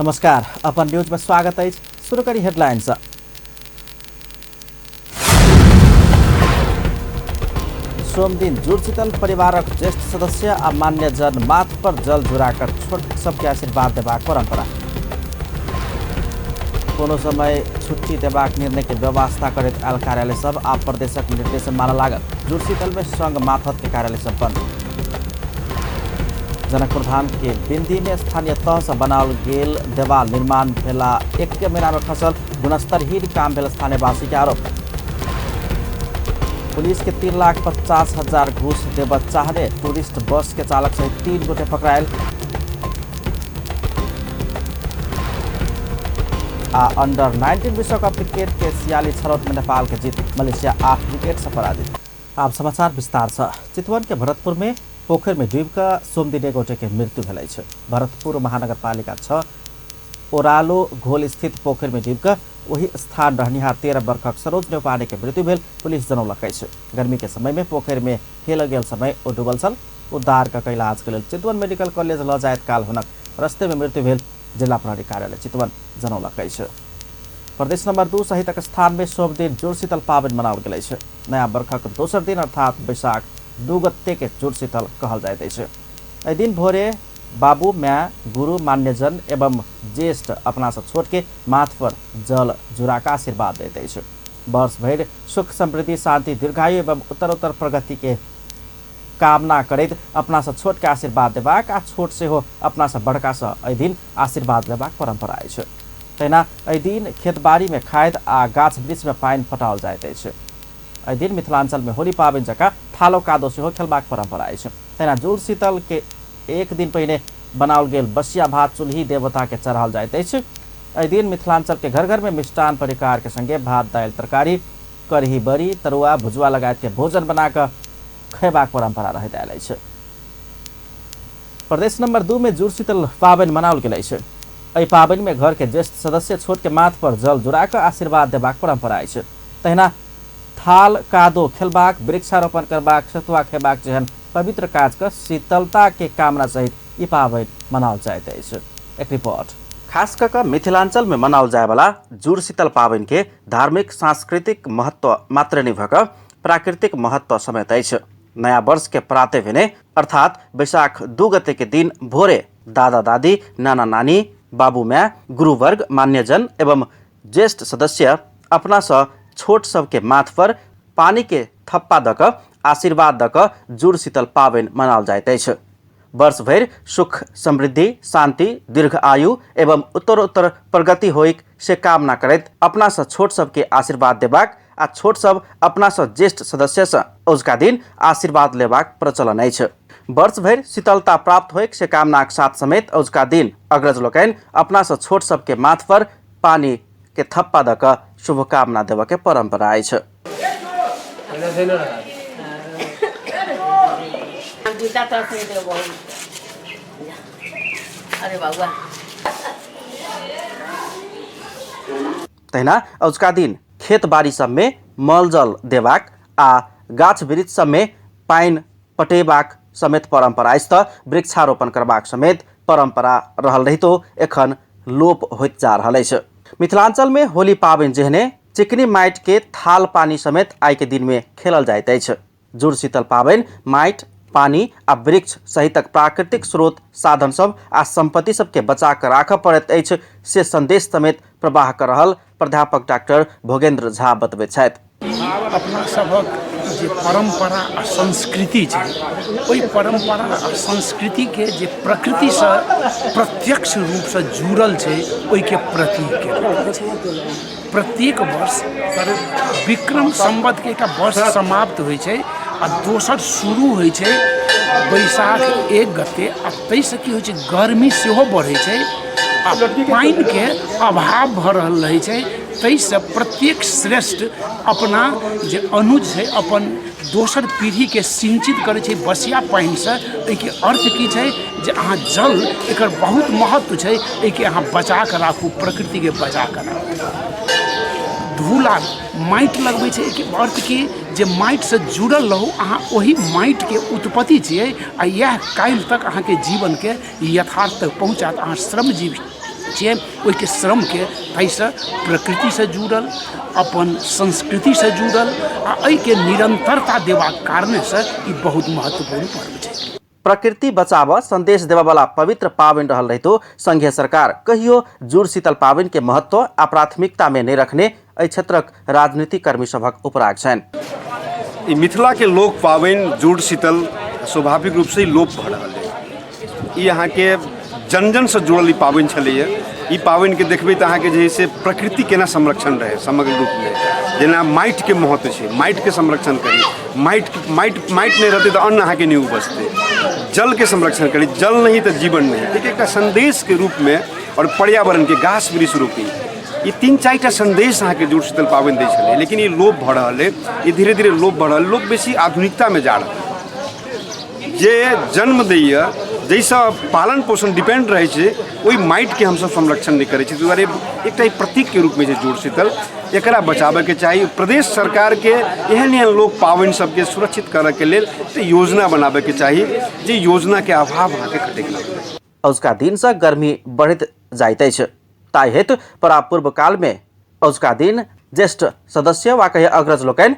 नमस्कार, अपन न्यूज में स्वागत अछि। शुरू करी हेडलाइन से। सोमदिन जुड़शीतल परिवारक ज्येष्ठ सदस्य आ मान्यजन माथ पर जल जुड़ाकर छोट सबके आशीर्वाद देबाक परंपरा। कोनो समय छुट्टी देबाक निर्णय के व्यवस्था करैत आयल कार्यालय सब आब प्रदेशक निर्देशन मानऽ लागल। जुड़शीतल में संघ माथत के कार्यालय सब बंद। जनकपुर धाम के बिंदी में स्थानीय तह से बनाओल गेल देवाल निर्माण भेला एक महीना में खसल, गुणस्तरहीन काम भेल स्थानीयवासी के आरोप। पुलिस के 3,50,000 घूस देबऽ चाहने टूरिस्ट बस के चालक सहित 3 गोटे पकड़ायल। आ अंडर 19 विश्व कप क्रिकेट के सियाली छनौट में नेपाल के जीत, मलेशिया 8 विकेट से पराजित। आब समाचार विस्तार से। चितवन के भरतपुर में पोखर में डूबि कऽ सोमदिन एक गोटे के मृत्यु भेल अछि। भरतपुर महानगरपालिका 6 ओरालो घोल स्थित पोखर में डूबि कऽ ओहि स्थान रहनिहार 13 वर्षक सरोज न्यौपाने के मृत्यु भेल पुलिस जनौलक अछि। गर्मी के समय में पोखर में हेलऽ गेल समय ओ डूबल छल। उद्धार कऽ कऽ इलाज के लेल चितवन मेडिकल कॉलेज लऽ जाइत काल हुनक रस्ते में मृत्यु भेल जिला प्रहरी कार्यालय चितवन जनौलक अछि। प्रदेश नंबर 2 सहितक स्थान में सोमदिन जुड़शीतल पाबनि मनाओल गेल अछि। नया बरखक दोसर दिन अर्थात बैशाख 2 गते के जुड़शीतल कहल जाइत अछि। एहि दिन भोरे बाबू, माय, गुरु, मान्यजन एवं ज्येष्ठ अपना सँ छोट के माथ पर जल जुड़ा कऽ आशीर्वाद दैत अछि। वर्ष भरि सुख, समृद्धि, शांति, दीर्घायु एवं उत्तरोत्तर प्रगति के कामना करैत अपना सँ छोट के आशीर्वाद देबाक आ छोट सेहो अपना सँ बड़का सँ एहि दिन आशीर्वाद लेबाक परंपरा अछि। तहिना एहि दिन खेतबाड़ी में खाद आ गाछ वृक्ष में पानि पटाओल जाइत अछि। एहि दिन मिथिलांचल में होली पाबनि जकाँ थालो कादो सेहो खेलबाक परंपरा अछि। तहिना जुड़ शीतल के एक दिन पहिने बनाओल गेल बसिया भात चूल्ही देवता के चढ़ाओल जाइत अछि। एहि दिन मिथिलांचल के घर घर में मिष्टान परिकार के संगे भात, दालि, तरकारी, करही, बड़ी, तरुआ, भुजुआ लगायत के भोजन बना कऽ खयबाक परंपरा रहैत आयल अछि। प्रदेश नंबर 2 में जुड़शीतल पाबनि मनाओल गेल अछि। एहि पाबनि में घर के ज्येष्ठ सदस्य छोट के माथ पर जल जुड़ा कऽ आशीर्वाद देबाक परंपरा अछि। तहिना थाल कादो खेलबाक, वृक्षारोपण करबाक, सतुआ खेबाक जेहन पवित्र काज कऽ शीतलता के कामना सहित ई पाबनि मनाओल जाइत अछि। एक रिपोर्ट। खास कऽ कऽ मिथिलांचल में मनाओल जायवला जुड़शीतल पाबनि के धार्मिक सांस्कृतिक महत्व मात्र नहि भऽ कऽ प्राकृतिक महत्व समेत अछि। नया वर्ष के प्राते भेने अर्थात बैशाख 2 गते के दिन भोरे दादा दादी, नाना नानी, बाबू माय, गुरुवर्ग, मान्यजन एवं ज्येष्ठ सदस्य अपना सँ छोट सबके माथ पर पानी के थप्पा दऽ कऽ आशीर्वाद दऽ कऽ जुड़ शीतल पाबनि मनाओल जाइत अछि। वर्ष भरि सुख, समृद्धि, शांति, दीर्घ आयु एवं उत्तरोत्तर प्रगति होइक से कामना करैत अपना सँ छोट सबके आशीर्वाद देबाक आ छोट सब अपना सँ ज्येष्ठ सदस्य सँ औझका दिन आशीर्वाद लेबाक प्रचलन अछि। वर्ष भरि शीतलता प्राप्त होइक से कामनाक साथ समेत औझका दिन अग्रज लोकनि अपना सँ छोट सबके माथ पर पानी के थप्पा दऽ कऽ शुभकामना देबऽ के परंपरा अछि। तहिना औझका दिन खेत बाड़ी सबमे मल जल देबाक आ गाछ वृक्ष सबमे पानि पटेबाक समेत परंपरा अछि तऽ वृक्षारोपण करबाक समेत परंपरा रहल रहितो एखन लोप होइत जा रहल अछि। मिथिलांचल में होली पाबनि जेहने चिकनी माटि के थाल पानी समेत आइ के दिन में खेलल जाइत अछि। जुड़ शीतल पाबनि माटि, पानी आ वृक्ष सहितक प्राकृतिक स्रोत साधन सब आ संपत्ति सबके बचा कऽ राखऽ पड़ैत अछि से संदेश समेत प्रवाह कऽ रहल प्राध्यापक डॉक्टर भोगेंद्र झा बतबैत छथि। अपना सभक जे परम्परा आ संस्कृति छै ओहि परम्परा आ संस्कृतिके जे प्रकृतिसँ प्रत्यक्ष रूपसँ जुड़ल छै ओहिके प्रतीकके प्रत्येक वर्ष विक्रम सम्वतके एकटा वर्ष समाप्त होइ छै आ दोसर शुरू होइ छै बैसाख 1 गते आ ताहिसँ की होइ छै गर्मी सेहो बढ़ै छै आ पानिके अभाव भऽ रहल रहै छै। ताहिसँ प्रत्येक श्रेष्ठ अपना जे अनुज छै अपन दोसर पीढ़ीके सिंचित करै छै बसिया पानिसँ। एहिके अर्थ की छै जे अहाँ जल एकर बहुत महत्व छै, एहिके अहाँ बचा कऽ राखू, प्रकृतिके बचा कऽ राखू। धूला माटि लगबै छै, एहिके अर्थ की जे माटिसँ जुड़ल रहू, अहाँ ओहि माटिके उत्पत्ति छियै आ इएह काल्हि तक अहाँके जीवनके यथार्थ तक पहुँचायत। अहाँ श्रमजीवी छियै ओहिके श्रमके, ताहिसँ प्रकृतिसँ जुड़ल, अपन संस्कृतिसँ जुड़ल आ एहिके निरन्तरता देबाक कारणेसँ ई बहुत महत्वपूर्ण पर्व छै। प्रकृति बचाव संदेश देबऽवला पवित्र पाबनि रहल रहितो संघीय सरकार कहियो जुड़ शीतल पाबनि के महत्व आ प्राथमिकता में नहि रखने एहि क्षेत्रक राजनीतिक कर्मी सभक उपराग छनि। ई मिथिला के लोक पाबनि जुड़ शीतल स्वाभाविक रूप से लोप भऽ रहल है। ई अहाँके जन जनसँ जुड़ल ई पाबनि छलैए। ई पाबनिके देखबै तऽ अहाँके जे है से प्रकृति केना संरक्षण रहै समग्र रूपमे, जेना माटिके महत्व छै, माटिके संरक्षण करी, माटि माटि माटि नहि रहतै तऽ अन्न अहाँके नहि उपजतै। जलके संरक्षण करी, जल नहि तऽ जीवन नहि। एक एकटा सन्देशके रूपमे आओर पर्यावरणके गाछ वृक्ष रोपी, ई तीन चारिटा सन्देश अहाँके जुड़ शीतल पाबनि दै छलै। लेकिन ई लोप भऽ रहल अइ, ई धीरे धीरे लोप भऽ रहल, लोक बेसी आधुनिकतामे जा रहल। जे जन्म दैए, जाहिसँ पालन पोषण डिपेंड रहै छै, ओहि माटिके हमसभ संरक्षण नहि करै छी। ताहि दुआरे एकटा ई प्रतीकके रूपमे जे जुड़ शीतल, एकरा बचाबैके चाही। प्रदेश सरकारके एहन एहन लोक पाबनि सबके सुरक्षित करऽके लेल तऽ योजना बनाबैके चाही, जे योजनाके अभाव अहाँके खटकि लागल। अजुका दिनसँ गर्मी बढ़ैत जाइत अछि, ताहि हेतु परापूर्व कालमे अजुका दिन ज्येष्ठ सदस्य वा कहिए अग्रज लोकनि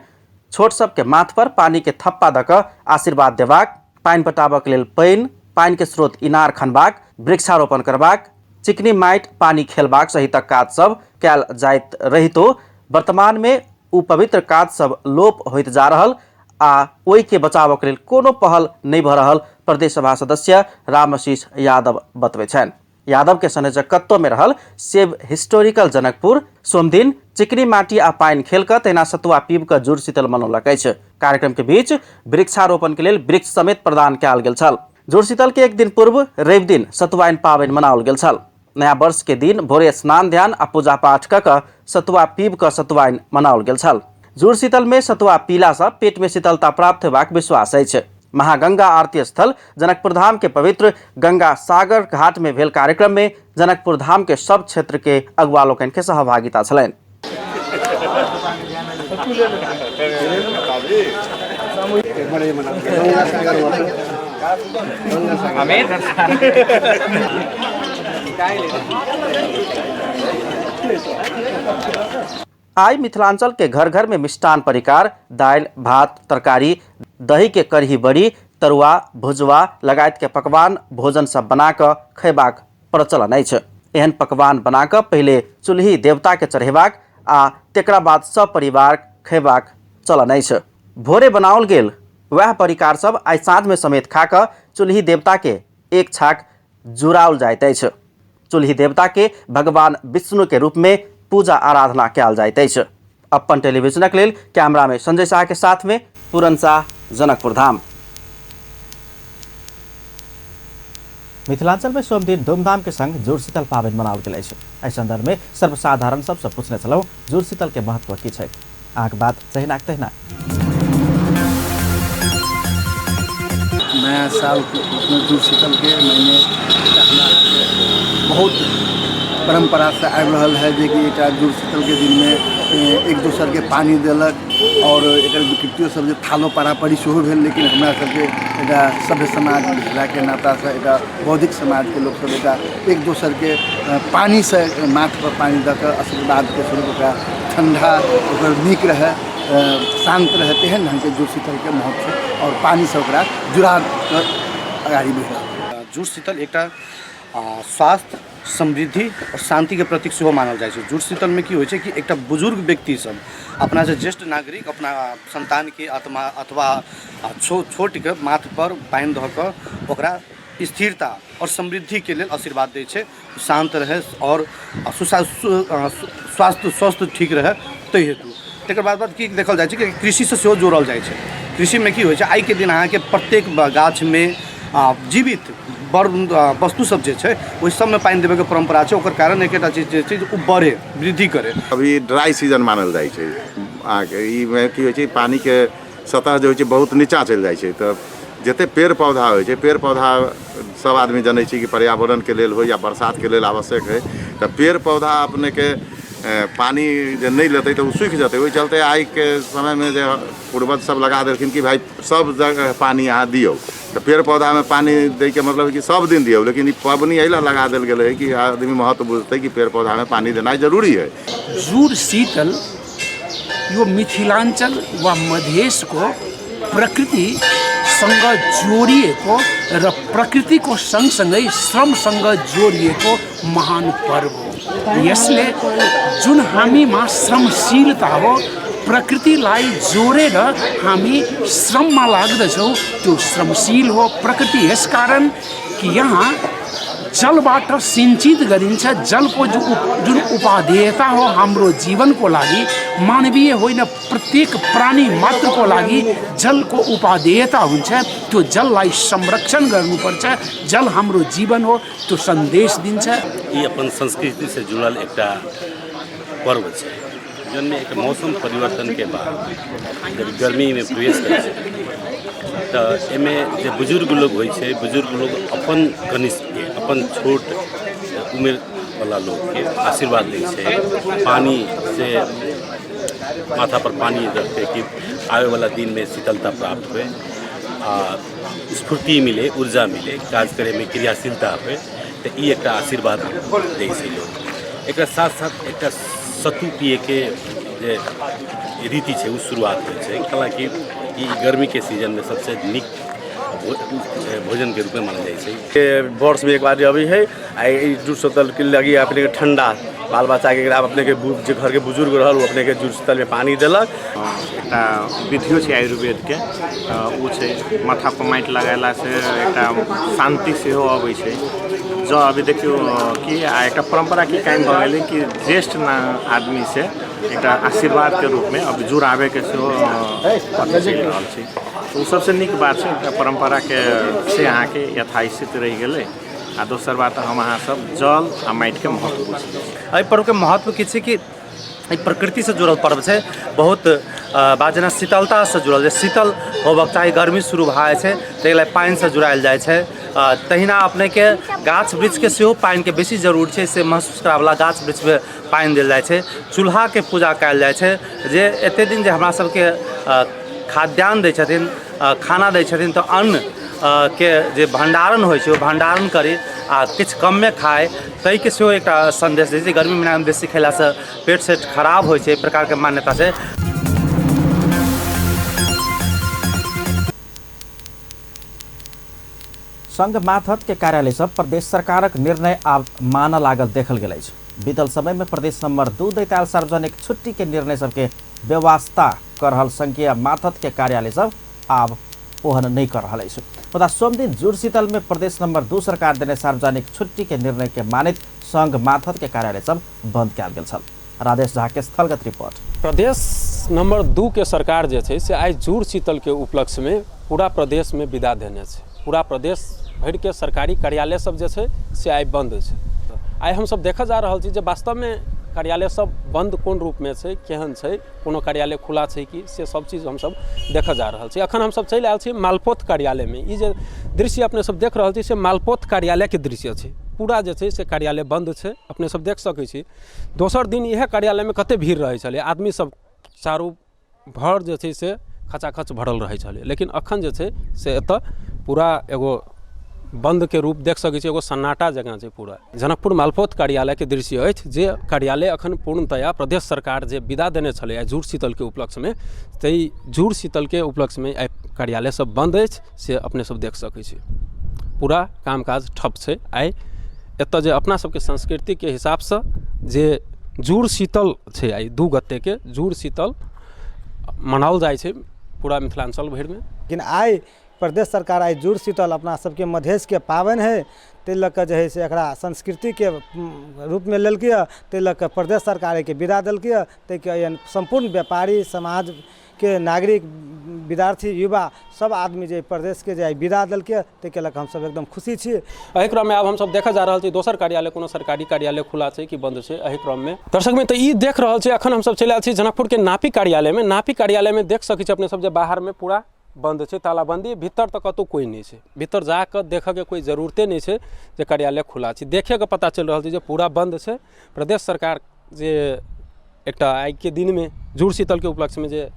छोट सबके माथ पर पानी के थप्पा दऽ कऽ आशीर्वाद देबाक, पानि पटाबक लेल पानि, पानि के स्रोत इनार खनबाक, वृक्षारोपण करबाक, चिकनी माटि पानि खेलबाक सहितक काज सब कयल जाइत रहितो वर्तमान में ओ पवित्र काज सब लोप होइत जा रहल आ ओहि के बचावक लेल कोनो पहल नहि भऽ रहल प्रदेश सभा सदस्य रामशीष यादव बतबै छनि। यादव के संयोजकत्व में रहल सेव हिस्टोरिकल जनकपुर सोमदिन चिकनी माटी आ पानि खेल कऽ तहिना सतुआ पीब कऽ जुड़ शीतल मनौलक अछि। कार्यक्रम के बीच वृक्षारोपण के लेल वृक्ष समेत प्रदान कयल गेल छल। जुड़ शीतल के एक दिन पूर्व रवि दिन सतुआइन पाबनि मनाओल गेल छल। नया वर्ष के दिन भोरे स्नान ध्यान आ पूजा पाठ कऽ कऽ सतुआ पीब कऽ सतुआइन मनाओल गेल छल। जुड़ शीतल में सतुआ पीला सँ पेट में शीतलता प्राप्त होबाक विश्वास अछि। महागंगा आरती स्थल जनकपुर धाम के पवित्र गंगा सागर घाट में भेल कार्यक्रम में जनकपुर धाम के सब क्षेत्र के अगुआ लोकनि के सहभागिता छलनि। आइ मिथिलांचल के घर घर में मिष्टान परिकार दालि भात तरकारी दही के कढ़ी बड़ी तरुआ भुजवा लगायत के पकवान भोजन सब बना कऽ खयबाक प्रचलन अछि। एहन पकवान बना कऽ पहिले चूल्ही देवता के चढ़ेबाक आ तेकरा बाद सब परिवार खयबाक चलन अछि। भोरे बनाओल गेल वएह परिकार सब आइ साँझ में समेत खा कऽ चूल्ही देवता के एक छाक जुड़ाओल जाइत अछि। चूल्ही देवता के भगवान विष्णु के रूप में पूजा आराधना कयल जाइत अछि। अपन टेलीविजनक लेल कैमरा में संजय शाह के साथ में पूरन शाह, जनकपुर धाम। मिथिलांचल में सोमदिन धूमधाम के संग जुड़शीतल पाबनि मनाओल गेल अछि। एहि संदर्भ में सर्वसाधारण सबसँ पूछने छलहुँ जुड़शीतल के महत्व की छैक। अहाँके बात जहिनाक तहिना। नया साल जुड़ शीतलके महीने हमरा बहुत परम्परासँ आबि रहल है जेकि एकटा जुड़ शीतलके दिनमे एक दोसरके पानि देलक आओर एकर विकृतियो सब जे थालो पारापरी सेहो भेल, लेकिन हमरा सबके एकटा सभ्य समाज भेलाके नातासँ एकटा बौद्धिक समाजके लोकसब एकटा एक दोसरके पानिसँ माथपर पानि दऽ कऽ आशीर्वादके स्वरूप ओकरा ठण्डा ओकर नीक रहै, शान्त रहै, तेहन ढङ्गके जुड़ शीतलके महत्व छै आओर पानिसँ ओकरा जुड़ा कऽ अगाडि बढ़ि रहल। जुड़ शीतल एकटा स्वास्थ्य, समृद्धि आओर शान्तिके प्रतीक सेहो मानल जाइ छै। जुड़ शीतलमे की होइ छै कि एकटा बुजुर्ग व्यक्ति सब अपनासँ ज्येष्ठ नागरिक अपना सन्तानके आत्मा अथवा छोटके माथपर पानि धऽ कऽ ओकरा स्थिरता आओर समृद्धिके लेल आशीर्वाद दै छै, शान्त रहै आओर स्वास्थ्य स्वस्थ ठीक रहै ताहि हेतु। तकर बाद की देखल जाइ छै कि कृषिसँ सेहो जोड़ल जाइ छै। कृषिमे की होइ छै, आइके दिन अहाँके प्रत्येक गाछमे जीवित वस्तु सब जे छै ओहि सबमे पानि देबैके परम्परा छै। ओकर कारण एकेटा चीज जे छै ओ बढ़े, वृद्धि करे। अभी ड्राई सीजन मानल जाइ छै अहाँके। ईमे की होइ छै, पानिके सतह जे होइ छै बहुत नीचाँ चलि जाइ छै, तऽ जते पेड़ पौधा होइ छै, पेड़ पौधा सब आदमी जनै छी कि पर्यावरणके लेल होइ या बरसातके लेल आवश्यक हइ। तऽ पेड़ पौधा अपनेके पानि जे नहि लेतै तऽ ओ सूखि जेतै। ओहि चलते आइके समयमे जे पूर्वज सब लगा देलखिन कि भाइ सब जगह पानि अहाँ दियौ, तऽ पेड़ पौधामे पानि दैके मतलब कि सब दिन दियौ, लेकिन ई पबनी एहि लए लगा देल गेलै कि आदमी महत्व बुझतै कि पेड़ पौधामे पानि देनाइ जरूरी है। जुड़ शीतल यो मिथिलाञ्चल वा मधेसको प्रकृतिसँग जोडिएको र प्रकृतिको सँगसँगै श्रमसँग जोडिएको महान पर्व हो। यसले जुन हामीमा श्रमशीलता हो, प्रकृतिलाई जोडेर हामी श्रममा लाग्दछौँ, त्यो श्रमशील हो प्रकृति। यसकारण कि यहाँ जलबाट सिन्चित गरिन्छ। जलको जो जुन उपादेयता हो हाम्रो जीवनको लागि, मानवीय होइन प्रत्येक प्राणी मात्रको लागि जलको उपादेयता हुन्छ। त्यो जललाई संरक्षण गर्नुपर्छ। जल हाम्रो जीवन हो, त्यो सन्देश दिन्छ। ई अपन संस्कृतिसँ जुड़ल एकटा पर्व छै, जनमे एक मौसम परिवर्तनके बाद जब गर्मीमे प्रवेश करै छै तऽ एहिमे जे बुजुर्ग लोग होइ छै, बुजुर्ग लोग अपन कनिष्ठके, अपन छोट उमेरवला लोकके आशीर्वाद दै छै, पानि से माथा पर पानि रखतै कि आबैवला दिनमे शीतलता प्राप्त होइ आ स्फूर्ति मिले, ऊर्जा मिले, काज करैमे क्रियाशीलता होइ। तऽ ई एकटा आशीर्वाद दै छै लोक। एकरा साथ साथ एकटा सत्तू पियैके जे रीति छै ओ शुरुआत होइ छै। हालाँकि ई गर्मीके सीजनमे सबसँ नीक भोजनके रूपमे मानल जाइ छै। वर्षमे एक बार अबै है आ ई जुड़ शीतलके लगी अपने के ठंडा बाल बच्चाके अपने के जे घरके बुजुर्ग रहल ओ अपने के जुड़ शीतलमे पानि देलक। एकटा विधियो छै आयुर्वेदके, ओ छै माथा पर माटि लगेलासँ एकटा शान्ति सेहो अबै छै। जँ अभी देखियौ कि आ एकटा परम्परा की कायम भऽ गेलै कि ज्येष्ठ आदमी से एकटा आशीर्वादके रूपमे अब जुड़ाबैके सेहो अथी चलि रहल छै। ओ सबसँ नीक बात छै, एकटा परम्पराके से अहाँके यथास्थित रहि गेलै। आ दोसर बात, हम अहाँ सब जल आ माटिके महत्व बुझै। एहि पर्वके महत्व की छै कि एहि प्रकृतिसँ जुड़ल पर्व छै। बहुत बात जेना शीतलतासँ जुड़ल, जे शीतल होबक चाही, गर्मी शुरू भए जाइ छै ताहि लए पानिसँ जुड़ायल जाइ छै। तहिना अपनेके गाछ वृक्षके सेहो पानिके बेसी जरूर छै, से महसूस कराबला गाछ वृक्षमे पानि देल जाइ छै। चूल्हाके पूजा कयल जाइ छै, जे एते दिन जे हमरा सबके खाद्यान्न दै छथिन, खाना दै छथिन, तऽ अन्न के जे भण्डारण होइ छै ओ भण्डारण करी आ किछु कमे खाइ, ताहिके सेहो एकटा सन्देश दै छै। गर्मी महिनामे बेसी खेलासँ पेट सेट खराब होइ छै, एहि प्रकारके मान्यता छै। संघ मातहत के कार्यालय सब प्रदेश सरकारक निर्णय आब मानऽ लागल देखल गेल अछि। बीतल समय में प्रदेश नंबर 2 दैताल सार्वजनिक छुट्टी के निर्णय सबके व्यवस्था कर रहल संघीय मातहत के कार्यालय सब आब ओहन नहीं कर रहल अछि। मुदा सोमदिन जुड़शीतल में प्रदेश नंबर 2 सरकार देने सार्वजनिक छुट्टी के निर्णय के मानित संघ मातहत के कार्यालय सब बंद कयल गेल छल। राजेश झा के स्थलगत रिपोर्ट। प्रदेश नंबर 2 के सरकार जे छै से आइ जुड़ शीतल के उपलक्ष्य में पूरा प्रदेश में विदा देने छै। पूरा प्रदेश भरि के सरकारी कार्यालय सब जे छै से आइ बंद छै। आइ हमसब देखऽ जा रहल छी जे वास्तव में कार्यालय सब बंद कोन रूप में छै, केहन छै, कोनो कार्यालय खुला छै कि, से सब चीज हमसब देखऽ जा रहल छी। अखन हमसब चलि आयल छी मालपोत कार्यालय में। ई जे दृश्य अपने सब देख रहल छी से मालपोत कार्यालय के दृश्य छै। पूरा जे छै से कार्यालय बंद छै, अपने सब देख सकै छी। दोसर दिन इएह कार्यालय में कते भीड़ रहै छलै, आदमी सब चारू भर जे छै से खचाखच भरल रहै छलै, लेकिन अखन जे छै से एतऽ पूरा एगो बंद के रूप देख सकै छी, एगो सन्नाटा जकाँ छै पूरा। जनकपुर मालपोत कार्यालय के दृश्य अछि जे कार्यालय अखन पूर्णतया प्रदेश सरकार जे विदा देने छलै आइ जुड़ शीतल के उपलक्ष्य में, ताहि जुड़ शीतल के उपलक्ष्य में आइ कार्यालय सब बंद अछि, से अपने सब देख सकै छी। पूरा कामकाज ठप छै। आइ एतऽ जे अपना सबके संस्कृति के हिसाबसँ जे जुड़ शीतल छै, आइ 2 गते के जुड़ शीतल मनाओल जाइ छै पूरा मिथिलाञ्चल भरिमे। लेकिन आइ प्रदेश सरकार आइ जुड़ शीतल अपना सबके मधेशके पाबनि है, ताहि लऽ कऽ जे है से एकरा संस्कृतिके रूपमे लेलकै हँ, ताहि लऽ कऽ प्रदेश सरकार एहिके विदा देलकै हँ। ताहिके सम्पूर्ण व्यापारी समाजके नागरिक विद्यार्थी युवा सब आदमी जे प्रदेशके जे आइ विदा देलकै ताहिके लऽ कऽ हमसब एकदम खुशी छी। एहि क्रममे आब हमसब देखऽ जा रहल छी दोसर कार्यालय, कोनो सरकारी कार्यालय खुला छै कि बंद छै एहि क्रममे। दर्शक में तऽ ई देख रहल छी अखन हमसब चलि आयल छी जनकपुरके नापी कार्यालयमे। नापी कार्यालयमे देख सकै छी अपने सब जे बाहरमे पूरा बंद छै, तालाबंदी, भीतर तऽ कतहु कोइ नहि छै। भीतर जाकऽ देखऽके कोइ जरूरते नहि छै जे कार्यालय खुला छै। देखेके पता चलि रहल छै जे पूरा बंद छै। प्रदेश सरकार जे एकटा आइके दिनमे जुड़ शीतलके उपलक्ष्यमे जे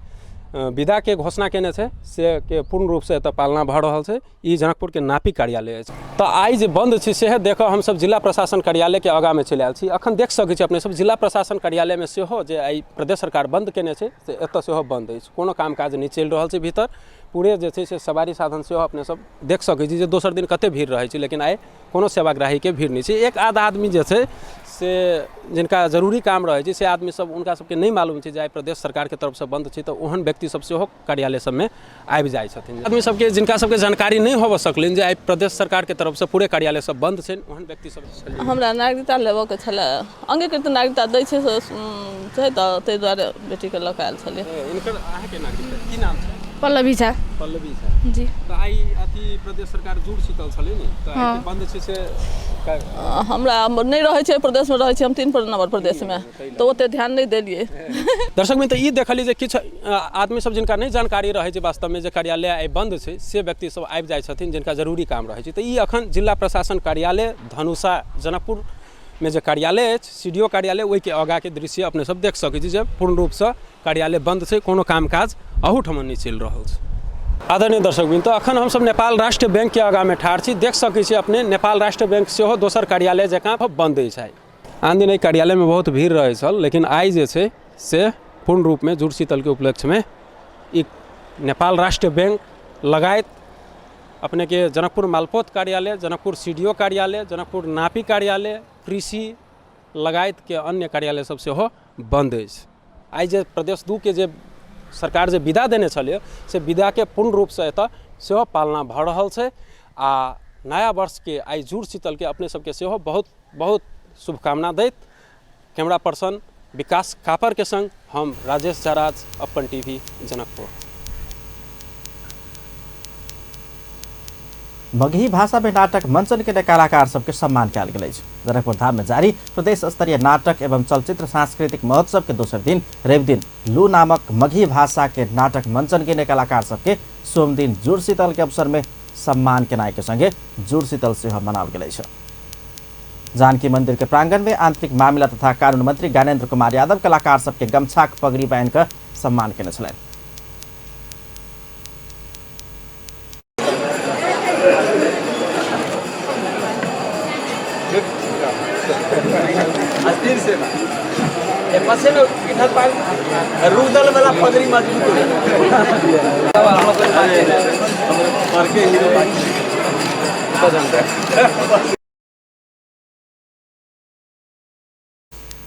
विदाके घोषणा केने छै से के पूर्ण रूपसँ एतऽ पालना भऽ रहल छै। ई जनकपुरके नापी कार्यालय अछि। तऽ आइ जे बन्द छै सेहे देखऽ हमसब जिला प्रशासन कार्यालयके आगाँमे चलि आयल छी। अखन देख सकै छी अपने सब जिला प्रशासन कार्यालयमे सेहो जे आइ प्रदेश सरकार बन्द केने छै से एतऽ सेहो बन्द अछि। कोनो काम काज नहि चलि रहल छै। भीतर पूरे जे छै से सवारी साधन सेहो अपने सब देख सकै छी जे दोसर दिन कते भीड़ रहै छै, लेकिन आइ कोनो सेवाग्राहीके भीड़ नहि छै। एक आध आदमी जे छै से जिनका जरूरी काम रहै छै से आदमी सब हुनका सबके नहि मालूम छै जे आइ प्रदेश सरकारके तरफसँ बन्द छै, तऽ ओहन व्यक्ति सब सेहो कार्यालय सबमे आबि जाइ छथिन। आदमी सबके जिनका सबके जानकारी नहि होबऽ सकलनि जे आइ प्रदेश सरकारके तरफसँ पूरे कार्यालय सब बन्द छै, ओहन व्यक्ति सब छलै। हमरा नागरिकता लेबऽके छलै, अङ्गीकृत नागरिकता दै छै छै तऽ ताहि दुआरे बेटीके लऽ कऽ आयल छलियै। हिनकर अहाँके नागरिकता की नाम छै? पल्लवी झा। पल्लवी झा जी। तऽ आइ अथी प्रदेश सरकार जुड़ शीतल छलै ने, तऽ आइ बन्द छै से हमरा नहि रहै छै प्रदेशमे रहै छै हम 3 नम्बर प्रदेशमे, तऽ ओते ध्यान नहि देलियै। दर्शक मित्र, ई देखलियै जे किछु आदमी सब जिनका नहि जानकारी रहै छै वास्तवमे जे कार्यालय आइ बन्द छै से व्यक्ति सब आबि जाइ छथिन जिनका जरूरी काम रहै छै। तऽ ई अखन जिला प्रशासन कार्यालय धनुषा जनकपुर में जे कार्यालय अछि सी डी ओ कार्यालय ओहिके आगाँके दृश्य अपने सब देख सकै छी जे पूर्ण रूपसँ कार्यालय बन्द छै, कोनो काम काज अहूठाम नहि चलि रहल छै। आदरणीय दर्शकवृन्द, तऽ अखन हमसब नेपाल राष्ट्र बैंकके आगाँमे ठाढ़ छी। देख सकै छी अपने नेपाल राष्ट्र बैंक सेहो दोसर कार्यालय जकाँ बन्द अछि। आइ आन दिन एहि कार्यालयमे बहुत भीड़ रहै छल, लेकिन आइ जे छै से पूर्ण रूपमे जुड़ शीतलके उपलक्ष्यमे ई नेपाल राष्ट्र बैंक लगायत अपनेके जनकपुर मालपोत कार्यालय, जनकपुर सी डी ओ कार्यालय, जनकपुर नापी कार्यालय, कृषि लगायतके अन्य कार्यालय सब सेहो बन्द अछि। आइ जे प्रदेश 2 के जे सरकार जे विदा देने छलै से विदाके पूर्ण रूपसँ एतऽ सेहो पालना भऽ रहल छै। आ नया वर्षके आइ जुड़ शीतलके अपने सबके सेहो बहुत बहुत शुभकामना दैत कैमरा पर्सन विकास कापरके संग हम राजेश झा, अपन टीवी, जनकपुर। मगही भाषा में नाटक मंचन के कलाकार सबके सम्मान कयल गेल अछि। जनकपुर धाम में जारी प्रदेश स्तरीय नाटक एवं चलचित्र सांस्कृतिक महोत्सव के दोसर दिन रवि दिन लू नामक मगही भाषा के नाटक मंचन के कलाकार सबके सोमदिन जुड़ शीतल के अवसर में सम्मान केनाइ के संगे जुड़ शीतल सेहो मनाओल गेल अछि। जानकी मंदिर के प्रांगण में आंतरिक मामिला तथा कानून मंत्री ज्ञानेन्द्र कुमार यादव कलाकार सबके गमछाक पगड़ी बान्हि कऽ सम्मान केने छलनि।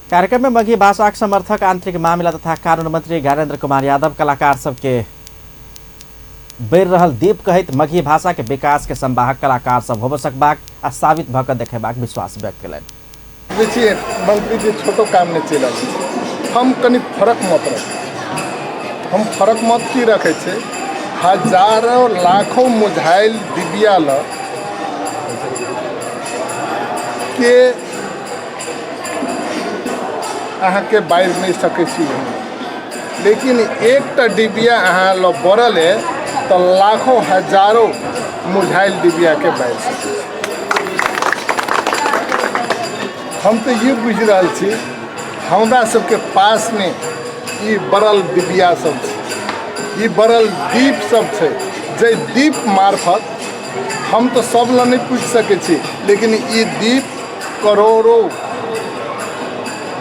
कार्यक्रम में मगही भाषाक समर्थक आंतरिक मामिला तथा कानून मंत्री ज्ञानेन्द्र कुमार यादव कलाकार सबके बढ़ि रहल दीप कहैत मगही भाषा के विकास के संवाहक कलाकार सब होबऽ सकबाक आ साबित भऽ कऽ देखेबाक विश्वास व्यक्त केलनि। देखिए मंत्री जी छोटो काम नहीं चलि रहल छै, हम कनि फरक मत रखै छी। हम फरक मत की रखै छी, हजारों लाखों मुझाइल डिबिया ल के अहाँके बाजि नहि सकै छी, लेकिन एकटा डिबिया अहाँ लग बरल है तऽ लाखों हजारों मुरझाइल डिबियाके बाजि सकै छी। हम तऽ ई बुझि रहल छी हमरा सबके पासमे ई बरल डिबिया सब छै, ई बरल दीप सब छै, जाहि दीप मार्फत हम तऽ सब लग नहि पूछि सकै छी, लेकिन ई दीप करोड़ों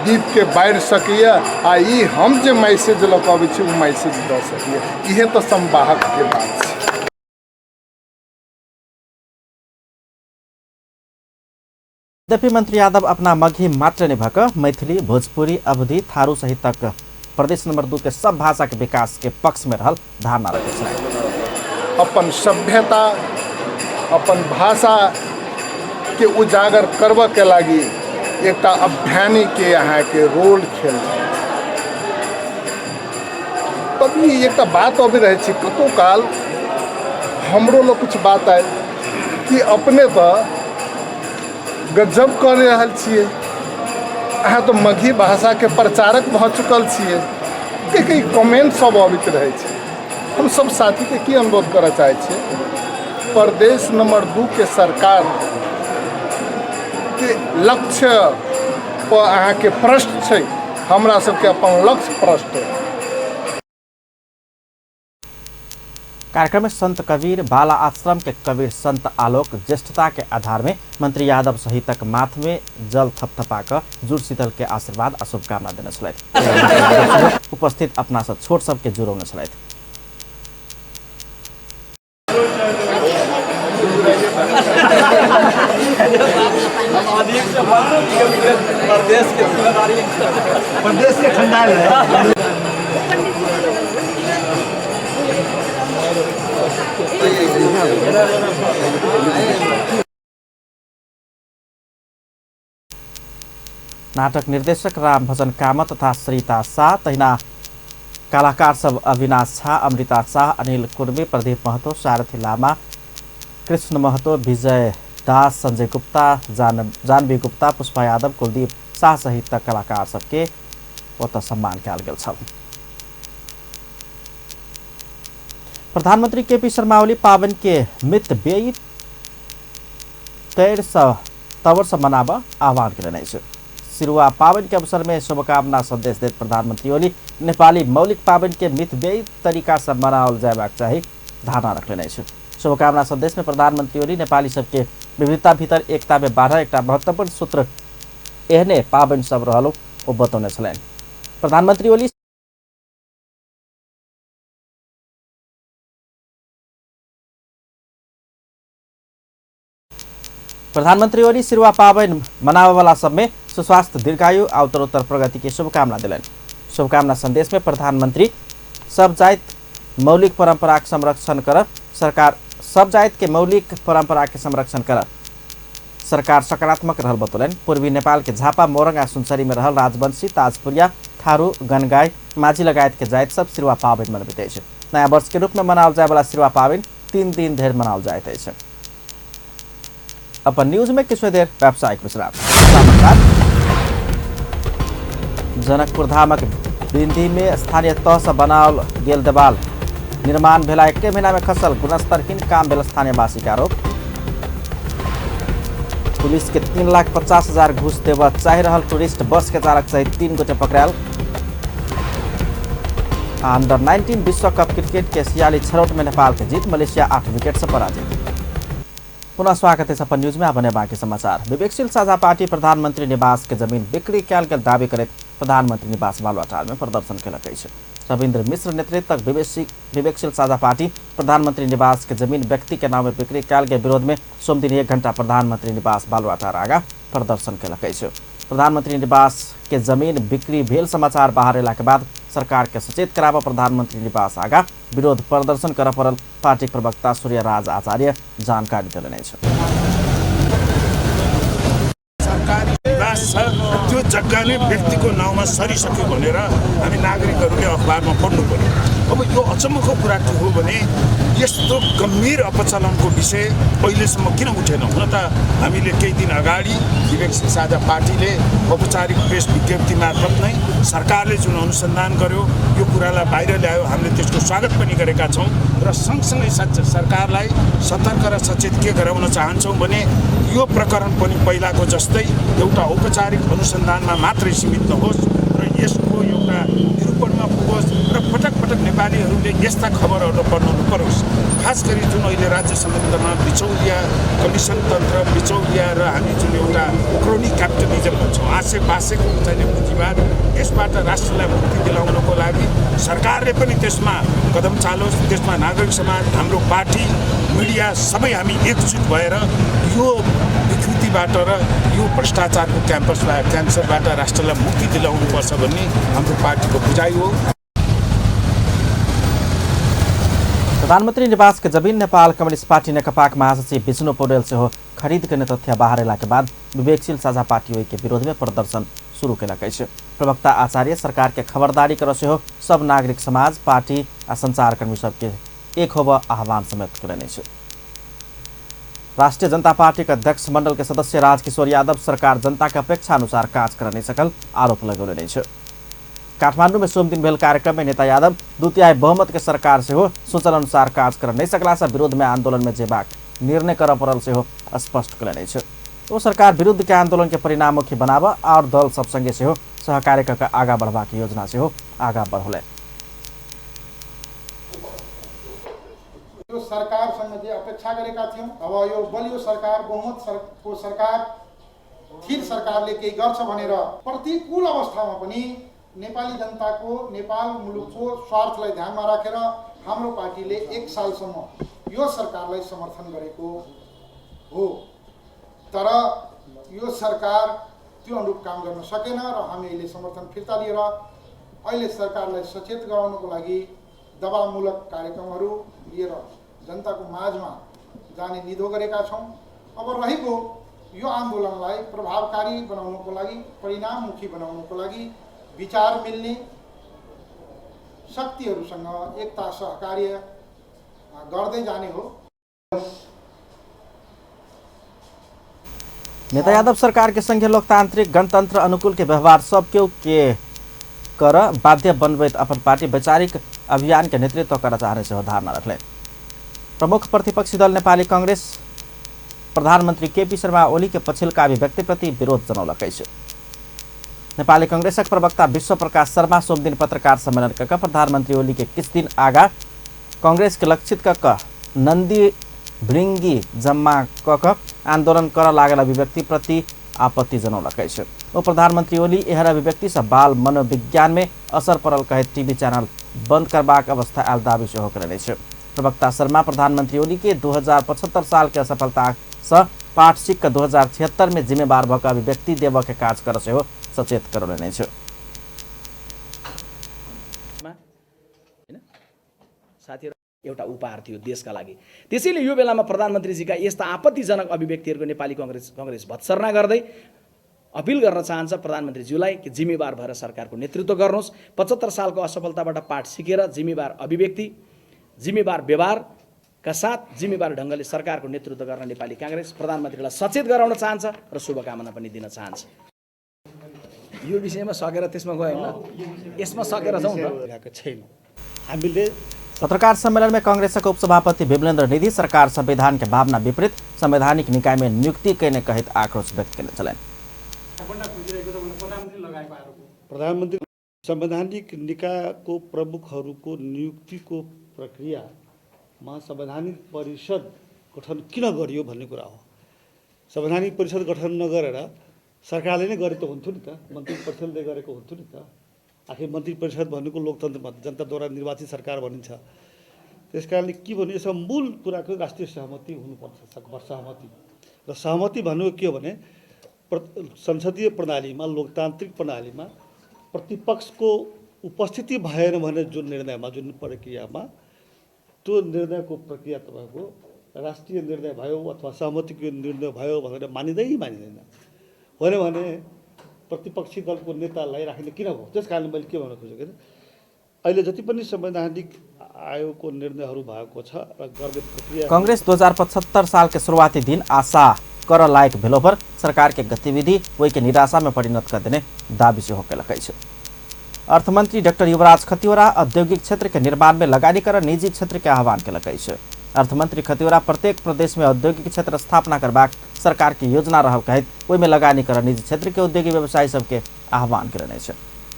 दीपके बारि सकैए आ ई हम जे मैसेज लऽ कऽ अबै छी ओ मैसेज दऽ सकैए। इहे तऽ संवाहकके बात छै। यद्यपि मंत्री यादव अपना मगही मात्र नहि भऽ कऽ मैथिली, भोजपुरी, अवधी, थारू सहितक प्रदेश नंबर 2 के सब भाषा के विकास के पक्ष में रहल धारणा रखै छलनि। अपन सभ्यता, अपन भाषा के उजागर करबऽ के लागी एकटा अभियानी के अहाँके रोल खेल तभी एकटा बात अबै रहै छै। कतौ काल हमरो लग कुछ बात आयल कि अपने तऽ गजब कऽ रहल छियै, अहाँ तऽ मगही भाषाके प्रचारक भऽ चुकल छियै। कई कई कमेंट सब अबैत रहै छै। हम सब साथीके की अनुरोध करऽ चाहै छियै, प्रदेश नंबर 2 के सरकार के लक्ष्य पर अहाँके प्रश्न छै, हमरा सबके अपन लक्ष्य प्रष्ट अइ। कार्यक्रम में संत कबीर बाला आश्रम के कबीर संत आलोक ज्येष्ठता के आधार में मंत्री यादव सहितक माथ में जल थपथपा कऽ जुड़ शीतल के आशीर्वाद आ शुभकामना देने छलथि। उपस्थित अपना सब छोट सबके जुड़ौने छलथि। प्रदेश के ठंडा है। नाटक निर्देशक राम भजन कामत तथा सरिता शाह, तहिना कलाकार सब अविनाश झा, अमृता शाह, अनिल कुर्मी, प्रदीप महतो, सारथी लामा, कृष्ण महतो, विजय दास, संजय गुप्ता, जानवी गुप्ता, पुष्पा यादव, कुलदीप शाह सहित कलाकार सबके ओतऽ सम्मान कयल गेल छल। प्रधानमंत्री केपी शर्मा ओली पाबनि के मितव्ययी तवर से मनाबऽ आह्वान कयलनि अछि। सिरुआ पाबनि के अवसर में शुभकामना संदेश दैत प्रधानमंत्री ओली नेपाली मौलिक पाबनि के मितव्ययी तरीका से मनाओल जयबाक चाही धारणा रखलनि अछि। शुभकामना संदेश में प्रधानमंत्री ओली नेपाली सबके विविधता भीतर एकता में बाढ़ एकटा महत्वपूर्ण सूत्र एहने पाबनि सब रहल ओ बतौने छलनि। प्रधानमंत्री ओली सिरुआ पाबनि मनाबयवला सबमे सुस्वास्थ्य, दीर्घायु आ उत्तरोत्तर प्रगति के शुभकामना देलनि। शुभकामना संदेश में प्रधानमंत्री सब जाति मौलिक परंपरा के संरक्षण करब सरकार सब जाति के मौलिक परंपरा के संरक्षण करब सरकार सकारात्मक रहल बतौलनि। पूर्वी नेपाल के झापा, मोरंग आ सुनसरी में रहल राजवंशी, ताजपुरिया, थारू, गनगाई, माझी लगायत के जाति सब सिरुआ पाबनि मनबैत अछि। नया वर्ष के रूप में मनाओल जायवला सिरुआ पाबनि 3 दिन धरि मनाओल जाइत अछि। अपन न्यूज में किछु देर व्यावसायिक विश्राम। समाचार। जनकपुर धामक बिंदी में स्थानीय तह से बनाओल गेल देवाल निर्माण भेला 1 महीना में खसल, गुणस्तरहीन काम भेल स्थानीयवासी के आरोप। पुलिस के 3,50,000 घूस देबऽ चाहि रहल टूरिस्ट बस के चालक सहित 3 गोटे पकड़ायल। अंडर 19 विश्व कप क्रिकेट के एशियाली छरौट में नेपाल के जीत, मलेशिया 8 विकेट से पराजित। पुनः स्वागत है अपन न्यूज में। अब बाकी समाचार। विवेकशील साझा पार्टी प्रधानमंत्री निवास के जमीन बिक्री कयल गेल दावी करैत प्रधानमंत्री निवास बालुवाटार में प्रदर्शन कयलक अछि। रविन्द्र मिश्र नेतृत्वक विवेकशील साझा पार्टी प्रधानमंत्री निवास के जमीन व्यक्ति के नाम में बिक्री कयल गेल विरोध में सोमदिन 1 घंटा प्रधानमंत्री निवास बालुवाटार आगा प्रदर्शन कयलक अछि। प्रधानमंत्री निवास के जमीन बिक्री भेल समाचार बाहर अयला के बाद सरकार के सचेत कराबऽ प्रधानमंत्री निवास आगा विरोध प्रदर्शन करऽ पड़ल पार्टी प्रवक्ता सूर्यराज आचार्य जानकारी देलनि अछि। सरकारी निवास छ त्यो जग्गा नै व्यक्तिको नाउँमा सरिसक्यो भनेर हामी नागरिकहरूले अखबारमा पढ्नु पर्यो। अब यो अचम्मको कुरा के हो भने यस्तो गम्भीर अपचलनको विषय अहिलेसम्म किन उठेन? हुन त हामीले केही दिन अगाडि विवेकशील साझा पार्टीले औपचारिक प्रेस विज्ञप्ति मार्फत नै सरकारले जुन अनुसन्धान गर्यो यो कुरालाई बाहिर ल्यायो, हामीले त्यसको स्वागत पनि गरेका छौँ र सँगसँगै सरकारलाई सतर्क र सचेत के गराउन चाहन्छौँ भने यो प्रकरण पनि पहिलाको जस्तै एउटा औपचारिक अनुसन्धानमा मात्रै सीमित नहोस् र यसको एउटा निरूपणमा पुगोस् र पटक पटक नेपालीहरूले यस्ता खबरहरू पढ्नु नपरोस्। खास गरी जुन अहिले राज्य सम्बन्धमा बिचौलिया, कमिसन तन्त्र, बिचौलिया र हामी जुन एउटा क्रोनी क्यापिटलिजम भन्छौँ, आसे बासेको चाहिने पुँजीवाद, यसबाट राष्ट्रलाई मुक्ति दिलाउनको लागि सरकारले पनि त्यसमा कदम चालोस्। त्यसमा नागरिक समाज, हाम्रो पार्टी, मिडिया सबै हामी एकजुट भएर यो विकृतिबाट र यो भ्रष्टाचारको क्यान्सरबाट राष्ट्रलाई मुक्ति दिलाउनुपर्छ भन्ने हाम्रो पार्टीको बुझाइ हो। प्रधानमंत्री निवास के जमीन नेपाल कम्युनिस्ट पार्टी नेकपाक महासचिव विष्णु पौडेल सेहो खरीद केने तथ्य बाहर अयला के बाद विवेकशील साझा पार्टी ओहि के विरोध में प्रदर्शन शुरू केलक अछि। प्रवक्ता आचार्य सरकार के खबरदारी करऽ सेहो सब नागरिक समाज, पार्टी आ संचारकर्मी सबके एक होबऽ आह्वान समेत केलनि अछि। राष्ट्रीय जनता पार्टी के अध्यक्ष मंडल के सदस्य राजकिशोर यादव सरकार जनता के अपेक्षा अनुसार काज कर नहीं सकल आरोप लगौलनि अछि। काठमांडू में सोमदिन भेल कार्यक्रम में नेता यादव 2/3 बहुमत के सरकार सेहो सोचल अनुसार काज कर नहीं सकला से विरोध में आंदोलन में जेबाक निर्णय करऽ पड़ल सेहो स्पष्ट केलनि अछि। ओ सरकार विरुद्ध के आंदोलन के परिणाममुखी बनाब और दल सब संगे सेहो सहकार्य कऽ आगा बढ़बाक योजना सेहो आगा बढ़ौलनि। यो सरकारसँग जे अपेक्षा गरेका थियौँ, अब यो बलियो सरकार, बहुमत सरकार, थिर सरकारले केही गर्छ भनेर प्रतिकूल अवस्थामा पनि नेपाली जनताको, नेपाल मुलुकको स्वार्थलाई ध्यानमा राखेर हाम्रो पार्टीले 1 सालसम्म यो सरकारलाई समर्थन गरेको हो। तर यो सरकार त्यो अनुरूप काम गर्न सकेन र हामी अहिले समर्थन फिर्ता लिएर अहिले सरकारलाई सचेत गराउनको लागि दबावमूलक कार्यक्रमहरू लिएर जनताको माझमा जाने निधो गरेका छौँ। अब रहेको यो आन्दोलनलाई प्रभावकारी बनाउनको लागि, परिणाममुखी बनाउनको लागि विचार मिल्ने शक्तिहरूसँग एकता सहकार्य गर्दै जाने हो। नेता यादव सरकार के संघीय लोकतांत्रिक गणतंत्र अनुकूल के व्यवहार सब केहू के कर बाध्य बनबैत अपन पार्टी वैचारिक अभियान के नेतृत्व कर चाहने सेहो धारणा रखलनि। प्रमुख प्रतिपक्षी दल नेपाली कांग्रेस प्रधानमंत्री केपी शर्मा ओली के पछिल्का अभिव्यक्तिप्रति विरोध जनौलक अछि। नेपाली कांग्रेसक प्रवक्ता विश्व प्रकाश शर्मा सोमदिन पत्रकार सम्मेलन कऽ प्रधानमंत्री ओली के किछु दिन आगा कांग्रेस के लक्षित कऽ नन्दी भृङ्गी जम्मा कऽ आंदोलन कर लागल अभिव्यक्तिप्रति आपत्ति जनौलक अछि। ओ प्रधानमंत्री ओली एहन अभिव्यक्तिसँ बाल मनोविज्ञान में असर पड़ल कहैत टीवी चैनल बंद करबाक अवस्था आयल दावी सेहो कयलनि अछि। प्रवक्ता शर्मा प्रधानमंत्री ओली के 2075 साल के असफलता सँ पाठ सीख कऽ 2076 में जिम्मेवार भऽ कऽ अभिव्यक्ति देबऽ के काज कर सेहो सचेत करौलनि अछि। साथीहरू, एउटा उपहार थियो देशका लागि। त्यसैले यो बेलामा प्रधानमन्त्रीजीका यस्ता आपत्तिजनक अभिव्यक्तिहरूको नेपाली कांग्रेस भत्सर्ना गर्दै अपिल गर्न चाहन्छ प्रधानमन्त्रीज्यूलाई कि जिम्मेवार भएर सरकारको नेतृत्व गर्नुहोस्। 75 सालको असफलताबाट पाठ सिकेर जिम्मेवार अभिव्यक्ति, जिम्मेवार व्यवहारका साथ जिम्मेवार ढङ्गले सरकारको नेतृत्व गर्न नेपाली कांग्रेस प्रधानमन्त्रीलाई सचेत गराउन चाहन्छ र शुभकामना पनि दिन चाहन्छ। यो विषयमा सकेर त्यसमा गयो होइन, यसमा सकेर जाउँ न। छैन हामीले पत्रकार सम्मेलन में कांग्रेसक उपसभापति विमलेन्द्र निधि सरकार संविधान के भावना विपरीत संवैधानिक निकाय में नियुक्ति कयने कहैत आक्रोश व्यक्त कयने छलनि। प्रधानमन्त्री संवैधानिक निकायको प्रमुखहरूको नियुक्तिको प्रक्रियामा संवैधानिक परिषद गठन किन गरियो भन्ने कुरा हो। संवैधानिक परिषद गठन नगरेर सरकारले नै गरे त हुन्थ्यो नि त, मन्त्री परिषदले गरेको हुन्थ्यो नि त। आखिर मन्त्री परिषद भनेको लोकतन्त्रमा जनताद्वारा निर्वाचित सरकार भनिन्छ। त्यस कारणले के भन्नु, यसमा मूल कुराको राष्ट्रिय सहमति हुनुपर्छ, सहमति। र सहमति भन्नुको के हो भने संसदीय प्रणालीमा, लोकतान्त्रिक प्रणालीमा प्रतिपक्षको उपस्थिति भएन भने जुन निर्णयमा, जुन प्रक्रियामा, त्यो निर्णयको प्रक्रिया तपाईँको राष्ट्रिय निर्णय भयो अथवा सहमतिको निर्णय भयो भनेर मानिँदै मानिँदैन। होइन भने प्रतिपक्षी दलको नेतालाई राख्ने किन भयो? त्यस कारणले मैले के भन्न खोजेको थिएँ, अहिले जति पनि संवैधानिक आयोगको निर्णयहरू भएको छ र गर्ने प्रक्रिया। कांग्रेस 2075 साल के शुरुआती दिन आशा कर लायक भेलो पर सरकार के गतिविधि वही के निराशा में परिणत कर देने दावी सेहो कयलक अछि। अर्थमंत्री डॉक्टर युवराज खतिवड़ा औद्योगिक क्षेत्र के निर्माण में लगानी कर निजी क्षेत्र के आह्वान कयलक अछि। अर्थमंत्री खतिवड़ा प्रत्येक प्रदेश में औद्योगिक क्षेत्र स्थापना करबाक सरकार के योजना रहल कहैत ओहिमे लगानी कर निजी क्षेत्र के उद्योगी व्यवसायी सबके आह्वान कयलनि अछि।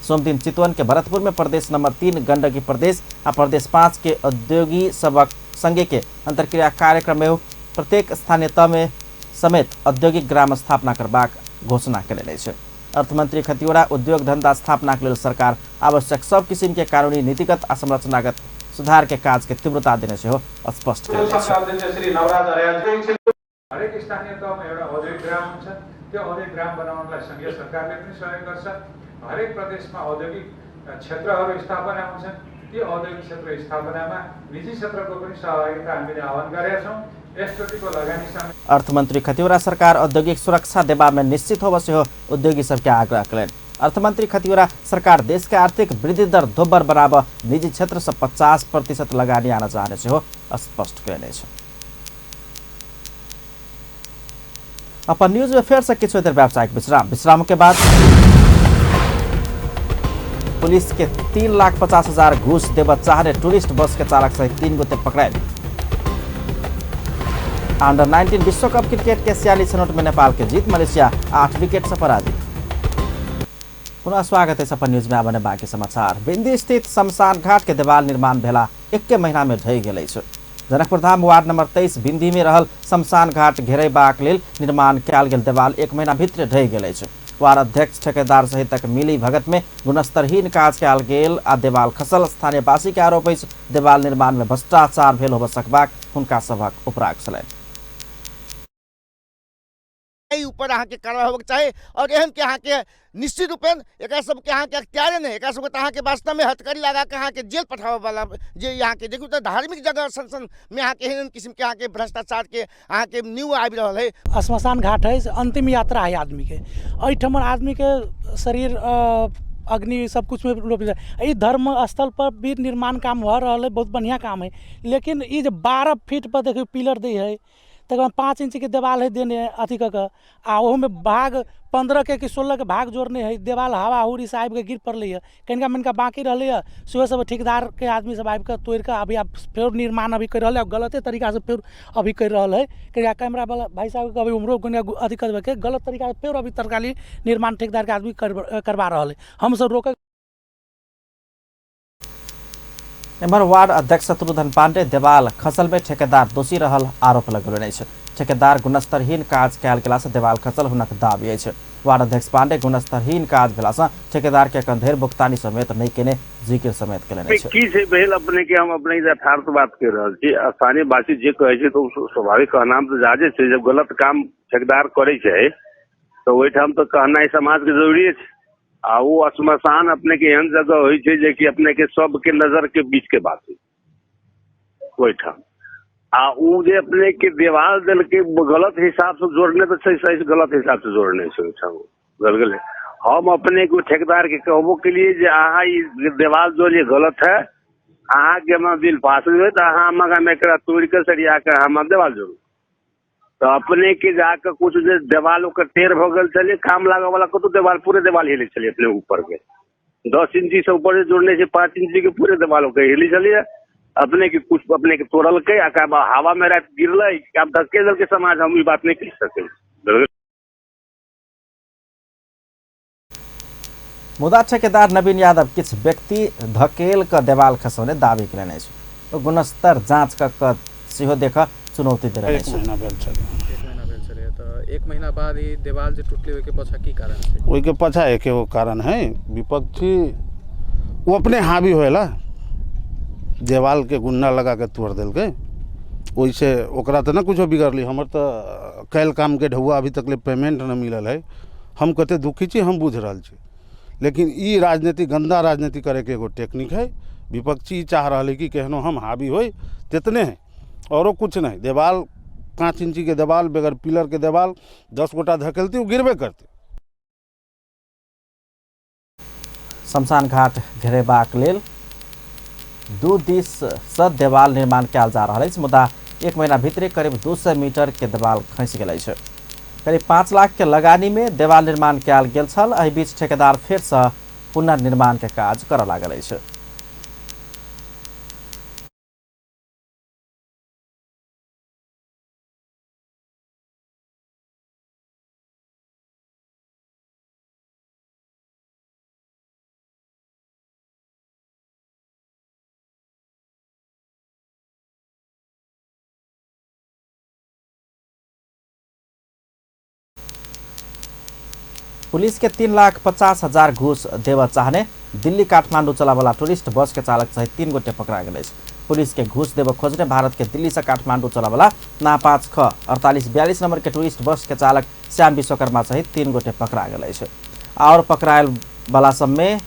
सोमदिन चितवन के भरतपुर में प्रदेश नंबर 3 गंडकी प्रदेश आ प्रदेश 5 के उद्योगी सबक संगे के अंतर्क्रिया कार्यक्रम में प्रत्येक स्थानीय तह में समेत औद्योगिक ग्राम स्थापना करबाक घोषणा कयलनि अछि। अर्थमंत्री खतिवड़ा उद्योग धंधा स्थापना के लेल सरकार आवश्यक सब किसिम के कानूनी, नीतिगत आ संरचनागत सुधार के काज के तीव्रता देने सेहो स्पष्ट कयलनि अछि। हरेक स्थानीय तहमा एउटा औद्योगिक ग्राम हुन्छ, त्यो औद्योगिक ग्राम बनाउनलाई संघीय सरकारले पनि सहयोग गर्छ। हरेक प्रदेशमा औद्योगिक क्षेत्रहरू स्थापना हुन्छन्, ती औद्योगिक क्षेत्र स्थापनामा निजी क्षेत्रको पनि सहभागिता हामीले आह्वान गरेका छौँ। यसचोटिको लगानी। अर्थमंत्री खतिवड़ा सरकार औद्योगिक सुरक्षा देबा में निश्चित होब सेहो उद्योगी सबके आग्रह कयलनि। अर्थमंत्री खतिवड़ा सरकार देश के आर्थिक वृद्धि दर दोब्बर बनाब निजी क्षेत्र से 50% लगानी आना चाहने सेहो स्पष्ट कयलनि अछि। अपन न्यूज में फेर से किछु देर व्यावसायिक विश्राम, विश्राम के बाद पुलिस के 3,50,000 घूस देबऽ चाहने टूरिस्ट बस के चालक सहित 3 गोटे पकड़ायल। अंडर 19 विश्व कप क्रिकेट के एसियाली छनौट में नेपाल के जीत, मलेशिया 8 विकेट से पराजित। पुनः स्वागत है अपन न्यूज में। आबने बाकी समाचार। बिंदी स्थित शमशान घाट के देवाल निर्माण भेला 1 महीना में ढहि गेल अछि। जनकपुरधाम वार्ड नंबर 23 बिंदी में रहल शमशान घाट घेरेबाक लेल निर्माण कयल गेल देवाल 1 महीना भीतर ढहि गेल अछि। वार्ड अध्यक्ष ठेकेदार सहितक मिली भगत में गुणस्तरहीन काज कयल गेल आ देवाल खसल स्थानीयवासी के आरोप अछि। देवाल निर्माण में भ्रष्टाचार भेल होबय सकबाक हुनका सभक उपराग छलनि। ऊपर अहाँके कार्रवाई होबक चाही और एहन के अहाँके निश्चित रूपेण एकरा सबके अहाँके अख्तियारे नहि, एकरा सबके तऽ अहाँके वास्तवमे हथकड़ी लगा के अहाँके जेल पठाबऽ वाला जे अहाँके देखू तऽ धार्मिक जगह सन सन में अहाँके एहन किस्मके अहाँके भ्रष्टाचारके अहाँके न्यू आबि रहल है। श्मशान घाट है, अंतिम यात्रा है आदमी के, एहिठाम आदमी के शरीर अग्नि सब कुछ में लोप जाए। ई धर्म स्थल पर भी निर्माण काम भऽ रहल है, बहुत बढ़िया काम है, लेकिन ई जे 12 फीट पर देखियौ पिलर दै है, तकर बाद 5 इंच के देवाल है देने अथी कऽ कऽ, आ ओहोमे भाग 15 के कि 16 के भाग जोड़ने है, देवाल हवा हुरी से आबिके गिर पड़लै हँ, कनिका मनिका बाँकी रहलै हँ सेहो सब ठेकेदारके आदमी सब आबिके तोड़िके अभी आब फेर निर्माण अभी करि रहल है, गलते तरीकासँ फेर अभी करि रहल है। कनिका कैमरा वाला भाई साहबके कहबै उम्हरो कनिका अथी करबैके गलत तरीकासँ फेर अभी तरकारी निर्माण ठेकेदारके आदमी करबा रहल है, हमसब रोकै। एम्हर वार्ड अध्यक्ष शत्रुघ्न पांडे देवाल खसल में ठेकेदार दोषी रहल आरोप लगौलनि अछि। ठेकेदार गुणस्तरहीन काज कयल गेला से देवाल खसल हुनक दावी अछि। वार्ड अध्यक्ष पांडे गुणस्तरहीन काज भेला से ठेकेदार के एखन धरि भुगतानी समेत नहि केने जिक्र समेत केलनि अछि। की छै भेल अपने के, हम अपने यथार्थ बात कहि रहल छी। स्थानीय वासी जे कहै छै तऽ स्वाभाविक कहनाम तऽ जाजे छै। जब गलत काम ठेकेदार करै छै तऽ ओहिठाम तऽ कहनाइ समाज के जरूरी छै। आ ओ श्मशान अपने के एहन जगह होइ छै जेकि अपने के सबके नजर के बीच के बात है ओहिठाम। आ ओ जे अपने के देवाल देलकै गलत हिसाब से जोड़ने तऽ छै, सही गलत हिसाब से जोड़ने छै ओहिठाम गल गेलै। हम अपने के ठेकेदार के कहबो केलिए जे अहाँ ई देवाल जोड़िए गलत है, अहाँके हमरा बिल पास नहि होय तऽ अहाँ हमरा एकरा तोड़ि कऽ सरिया कऽ हमरा देवाल जोड़ू। तऽ अपने के जाके कुछ जे देवाल ओकर टेढ़ भऽ गेल छलै, काम लागऽ वाला कतौ देवाल पूरे देवाल हिलै छलै अपने ऊपर के 10 इंची से ऊपर जे जोड़ने छै 5 इंची के पूरे देवाल ओकर हिलै छलै। अपने के कुछ अपने के तोड़लकै आ हवा में राति गिरलै, आब धक्के देलकै समाज, हम ई बात नहि कहि सकै। मुदा ठेकेदार नवीन यादव किछु व्यक्ति धकेल कऽ देवाल खसौने दावी केलनि अछि। ओ गुणस्तर जांच कऽ कऽ सेहो देखऽ चुनौती देलनि अछि। 1 महीना भेल छलै। 1 महीना भेल छलै तऽ 1 महीना बाद ई देवाल जे टूटलै ओहिके पाछा की कारण छै? ओहिके पाछा एकेगो कारण है, विपक्षी वो अपने हावी होएला, देवाल के गुन्ना लगा के तोड़ देलकै, ओहिसे ओकरा तऽ न कुछो बिगड़ली। हमर तऽ कैल काम के ढौआ अभी तक ले पेमेंट न मिलल है, हम कते दुखी छी हम बुझि रहल छी। लेकिन ई राजनीति गंदा राजनीति करैके एगो टेक्निक है। विपक्षी चाह रहल है कि केहनो हम हावी होई तेतने है औरो कुछ नहीं। देवाल 5 इंची के देवाल बगैर पिलर के देवाल 10 गोटा धकेलती वो गिरबे करती। शमशान घाट घेरेबाक लेल 2 दिस सँ देवाल निर्माण कयल जा रहल अछि, मुदा 1 महीना भीतरे करीब 200 मीटर के देवाल खसि गेल अछि। करीब 5 लाख के लगानी में देवाल निर्माण कयल गेल छल। एहि बीच ठेकेदार फेर सँ पुनर्निर्माण के काज करऽ लागल अछि। पुलिस के 3,50,000 घूस देव चाहने दिल्ली काठमांडू चलावाला टूरिस्ट बस के चालक सहित 3 गोटे पकड़ा गेल अछि। पुलिस के घूस देव खोजने भारत के दिल्ली से काठमांडू चलावाला ना 5 ख 48 42 नंबर के टूरिस्ट बस के चालक श्याम विश्वकर्मा सहित 3 गोटे पकड़ा गेल अछि। और पकड़ायल वाला सब में